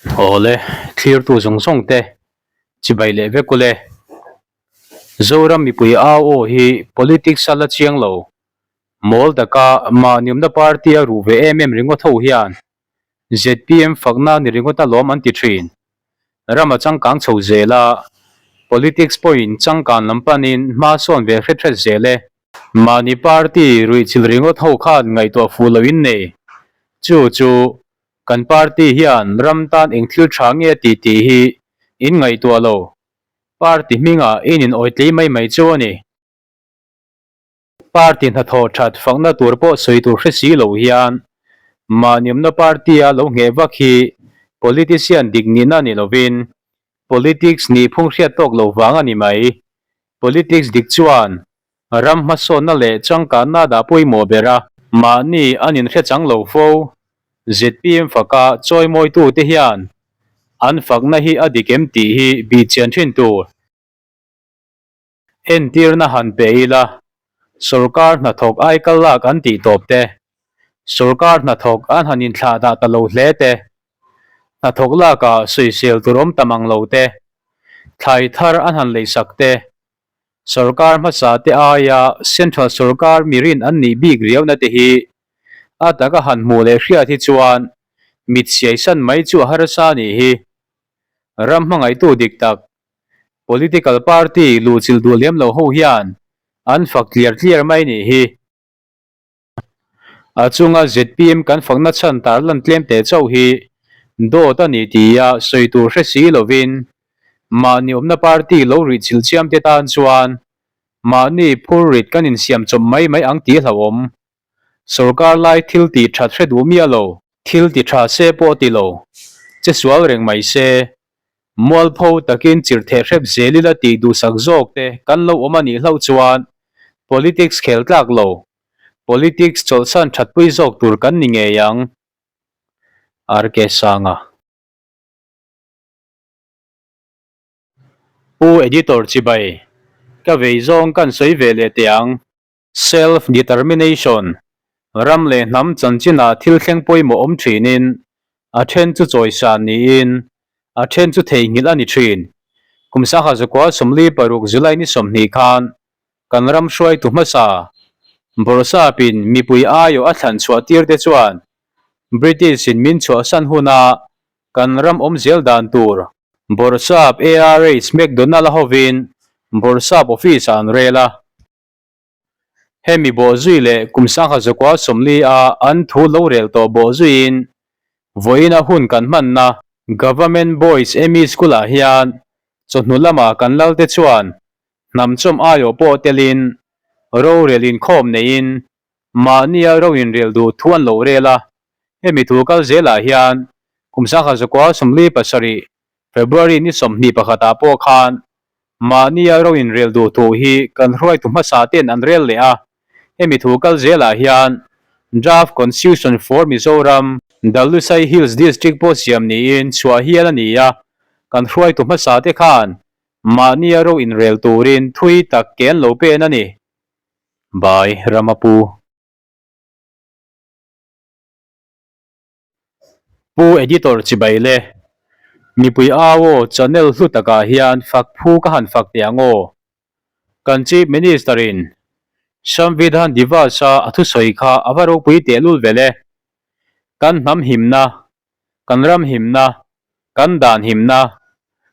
Awle, thlirtu zawng zawng te chibai leh vek ule. Zoram mipui au aw hi politics a la chiang lo. Mawl taka mahniawmna party a ruh ve em em ringawt ho hian zpm fakna ni ringawt alawm an ti thin. Ram a changkang chho zel a, politics pawhin changkan lam panin hma sawn ve hret hret zel e. Mahni party ruihchilh ringawt ho khan ngaihtuah fuh loin nei. Chu chu kan party hian ram tan eng thil tha nge tih tih hi in ngaihtuah lo. Party hmingah in inawitlei mai mai chu a ni. Party hnathawh that fakna tur pawh sawi tur hre si lo hian mahniawmna party-a lo ngheh vak hi politician dik nihna ni lovin politics nihphung hriat tawk lo vang a ni mai. Politics dik chuan ram hmasawnna leh changkanna dah pawimawh ber a, mahni an inhre chang lo fo. Zpm faka chawimawitute hian an fakna hi a dik em tih hi bihchian thin tur. Entirna han pe ila, sawrkar hnathawk aikal lak an tih tawp te, sawrkar hnathawk an han inthlah dah ta lo hle te, hnathawk lakah sawisel tur awm ta mang lo te, thlai thar an han leisak te, sawrkar hmasa te aia central sawrkar mirin an nih bik riauna te hi a taka han hmuh leh hriat hi chuan mit siaisan mai chu a harsa a nih hi. Ram hmangaihtu dik tak Political party luhchilh duh lem lo ho hian an fak tliar tliar mai nih hi. A chunga zpm kan fakna chhan tarlan tlem teh chauh hi dawt a ni tia sawi tur hre si lovin mahni awmna party lo rihchilh chiam te tan chuan mahni phurrit kan insiam chawp mai mai ang tih hlauhawm. Sorkar lai thil tih that hre duh miah lo. Thil ti tha se pawh ti lo, che sual reng mai se. Mualpho takin chirh theh hrep zel ila tih duhsak zawk te kan lo awm a nih hlauh chuan politics khel tlak lo, politics chawlhsan thatpui zawk tur kan ni ngei ang. RK Sanga. Pu Editor Chibai, ka vei zawng kan sawi ve leh teh ang. Self determination, Ram leh hnam chanchinah thil thleng pawimawh awm thinin a then chu chawisan niin a then chu theihnghilh a ni thin. Kum sangha zakua 46 July ni 20 khan kan ram hruaitu hmasa Bawrhsapin mipui aiawh a thlan chhuah tir te chuan British in min chhuahsan huna kan ram awm zel dan tur Bawrhsap ARH McDonald a hovin Bawrhsap office ah an rel a. Hemi bawhzui leh kum sangha zakua 40 a an thu lo rel tawh bawhzuiin vawiina hun kan hmanna Government Boys ME School ah hian chawhnu lama kan lalte chuan hnamchawm aiawh pawh telin rorel inkhawm neiin mahnia ro inrel duh thu an lo rel a. Hemi thu kal zelah hian kum sangha zakua 47 February ni 21 ah pawh khan mahnia ro inrel duh thu hi kan hruaitu hmasa ten an rel leh a, hemi thu kal zelah hian Draft Constitution for Mizoram, Dalusai Hills District pawh siam niin chhuah hial a ni a, kan hruaitu hmasa te khan mahnia ro inrel turin thui tak ke an lo pen a ni. By Ramapu. Pu Editor Chibai le, mipui au aw channel hlu takah hian fak phu ka han fak teh ang aw. Kan Chief Minister in Samvidhan Divas a a thusawi kha a va ropui tehlul vel e. Kan hnam himna, kan ram himna, kan dan himna,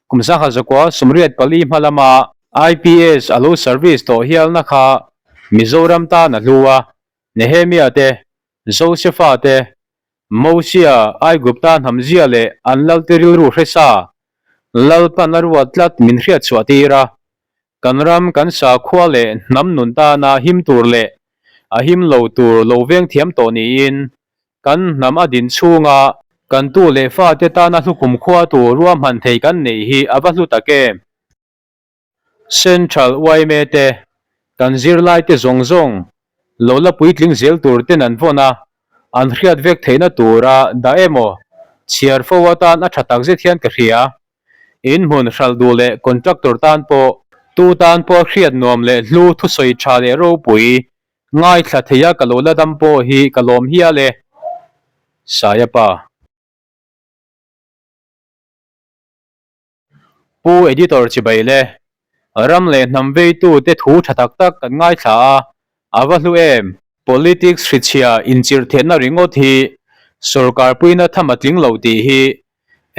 kum 1984 hma lama IPS a lo service tawh hialna kha Mizoram tan a hlu a, Nehemia te, Josefa te, Mosia, Aigupta hnamzia leh an lalte rilru hre sa, Lalpan a ruat tlat min hriat chhuah tir a, kan ram kan sakhua leh hnam nun tana him tur leh a him lo tur lo veng thiam tawh niin kan hnam a din chhunga kan tu leh fate tana hlukhum khua tur ruahman thei kan neih hi a va hlu tak em? Central yma te, kan zirlaite zawng zawng lo la puitling zel tur ten an vawn a, an hriat vek theihna tura dah emaw chhiar fo atan a tha takzet hian ka hria. In hmun hralh duh leh contractor tan pawh tu tan pawh hriat nuam leh hlu thusawi tha leh ropui ngaithla theia ka lo la dam pawh hi ka lawm hial e. Sayapa. Pu Editor chibai le, ram leh hnam veitu te thu tha tak tak kan ngaithla a, a va hlu em? Politics hrichhia inchirhthehna ringawt hi sorkar puina tham a tling lo tih hi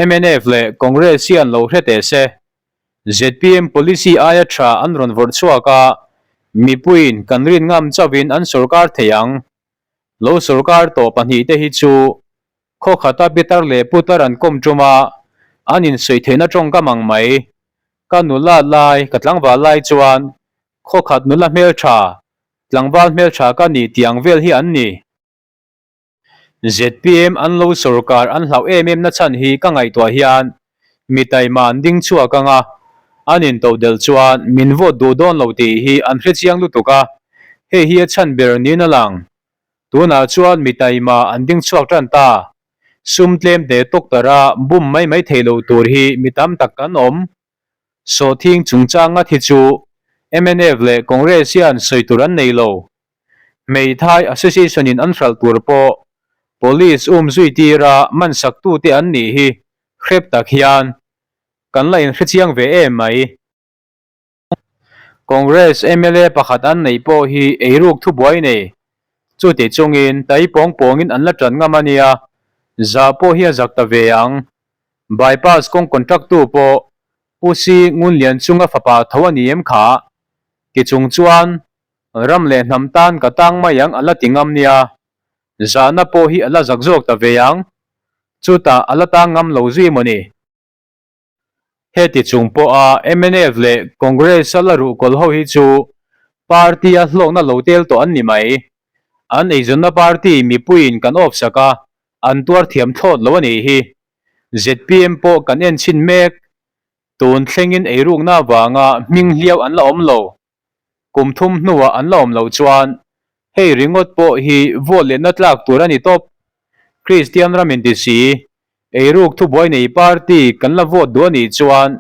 mnf leh Congress hian lo hre teh se. Zpm policy aia tha an rawn vawrh chhuak a, mipuiin kan rin ngam chauhin an sorkar thei ang. Lo sorkar tawh pahnihte hi chu Khaw khata pitar leh putar an kawm tum a, an insawi theihna tawngkam ang mai. Ka nula lai, ka tlangval lai chuan khaw khat nula hmeltha, tlangval hmeltha ka ni tih ang vel hi an ni. Zpm an lo sorkar an hlauh em em na chhan hi ka ngaihtuah hian mi taima an ding chhuak ang a, an intodelh chuan min vote duh dawn lo tih hi an hrechiang lutuk a, hei hi a chhan ber niin a lang. Tunah chuan mi taima an ding chhuak tan ta. Sum tlem te tawktarh a bum mai mai thei lo tur hi mi tam tak kan awm. Sawhthing chungchang ngat hi chu mnf leh Congress hian sawi tur an nei lo. Hmeithai Association in an hralh tur pawh Police um zui tira man sak tute an nih hi hrep tak hian kan la inhrechiang ve em mai. Congress mla pakhat an neih pawh hi eiruk thubuai nei. Chuti chungin tai pawng pawngin an la tan ngam a nia, zah pawh hi a zak ta ve ang. Bypass kawng contract-tu pawh Pu Si Ngunlian chunga fapa tho a ni em kha? Ti chung chuan ram leh hnam tan ka tang mai ang a la ti ngam nia, zahna pawh hi a la zak zawk ta ve ang. Chutah a la tang ngam lo zui maw ni? Heti chung pawha mnf leh Congress-a la ruhkawl ho hi chu party-a hlawkna lo tel tawh an ni mai. An eizawnna party mipuiin kan awp sak a, an tuar thiam thlawt lo a nih hi. Zpm pawh kan en chhin mek. Tun thlengin eirukna avanga hming hliau an la awm lo. Kum thum hnuah an la awm loh chuan hei ringawt pawh hi vote lehna tlak tur a ni tawp. Kristian ram inti si, eiruk thubuai nei party kan la vote duh a nih chuan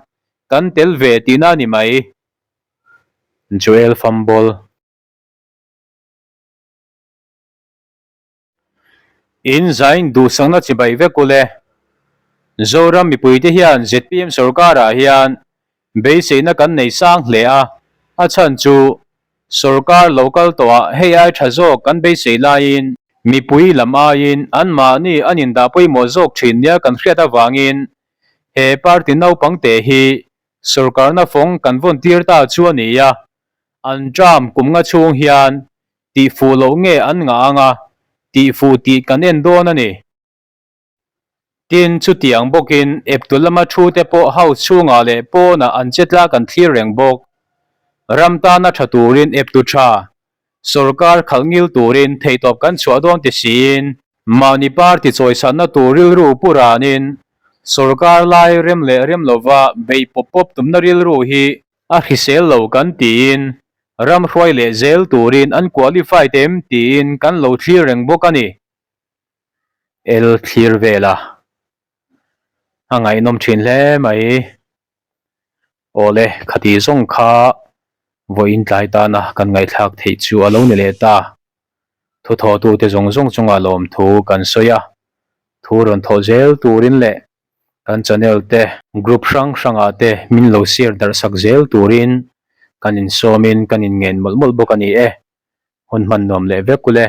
kan tel ve tihna a ni mai. Joel Fambol. In zain duhsakna chibai vek u le. Zoram mipuite hian zpm sorkarah hian beiseina kan nei sang hle a, a chhan chu sorkar lo kal tawhah hei ai tha zawk kan beisei laiin mipui lam aiin anmahni an indah pawimawh zawk thin nia kan hriat avangin he party naupang te hi sorkarna fawng kan vawn tir ta chu a ni a, an term kum nga chhung hian Tih fuh loh nge an ngah ang a, tih fuh tih kan en dawn a ni. Tin, chutiang bawkin eptu lama thu te pawh house chhungah leh pawnah an che tlak an thlir reng bawk. Ram tana tha turin eptu tha, sorkar khalh ngil turin theihtawp kan chhuah dawn ti siin, mahni party chawisanna tur rilru pu ranin sorkar lai rem leh rem lova beih pawp pawp tumna rilru hi A hrisel lo kan tiin ram hruai leh zel turin an qualified em tiin kan lo thlir reng bawk a ni. El thlir vel a, a ngaihnawm thin hle mai. Awle, khati zawng kha vawiin tlai tana kan ngaihthlak theih chu a lo ni leh ta. Thuthawhtute zawng zawng chunga lawmthu kan sawi a, thu rawn thawh zel turin leh Kan channel te group hrang hrangah te min lo share darh sak zel turin kan insawmin kan inngen mawlh mawlh bawk a ni e. Hun hman nuam leh vek u le.